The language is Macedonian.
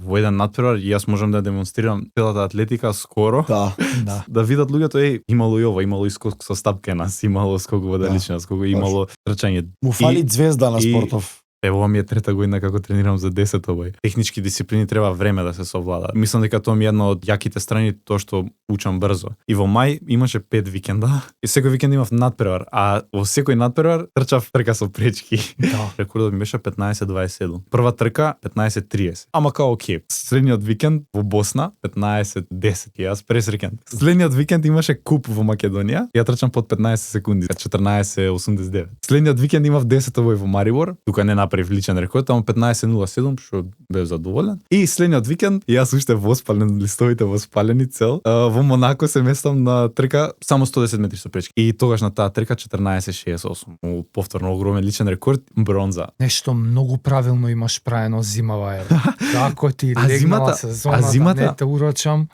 во еден надпревар и јас можам да демонстрирам целата атлетика скоро. Да. Да видат луѓето имало и ова, имало и скок со стапкенас, имало скок во далечина, скок, имало трчање. Му фали звезда на спортов. Ево, ова ми е трета година како тренирам за 10 овој. Технички дисциплини треба време да се совладаат. Мислам дека тоа ми е една од јаките страни, тоа што учам брзо. И во мај имаше 5 викенда и секој викенд имав надпревар, а во секој надпревар трчав трка со пречки. Да. Рекордот ми беше 15:27. Прва трка 15:30. Ама као окей. Следниот викенд во Босна 15:10. И јас пресреќен. Следниот викенд имаше куп во Македонија. Ја трчам под 15 секунди, 14:89. Следниот викенд имав 10 овој во Марибор, тука не направив личен рекорд, таму 15:07, што бев задоволен. И следниот викенд јас уште воспален, листовите воспалени цел. Во Монако се местам на трка само 110 метри со пречки. И тогаш на таа трка 14:68. Повторно огромен личен рекорд, бронза. Нешто многу правилно имаш праено зимава е. Како ти легнала сезоната, не те урочам.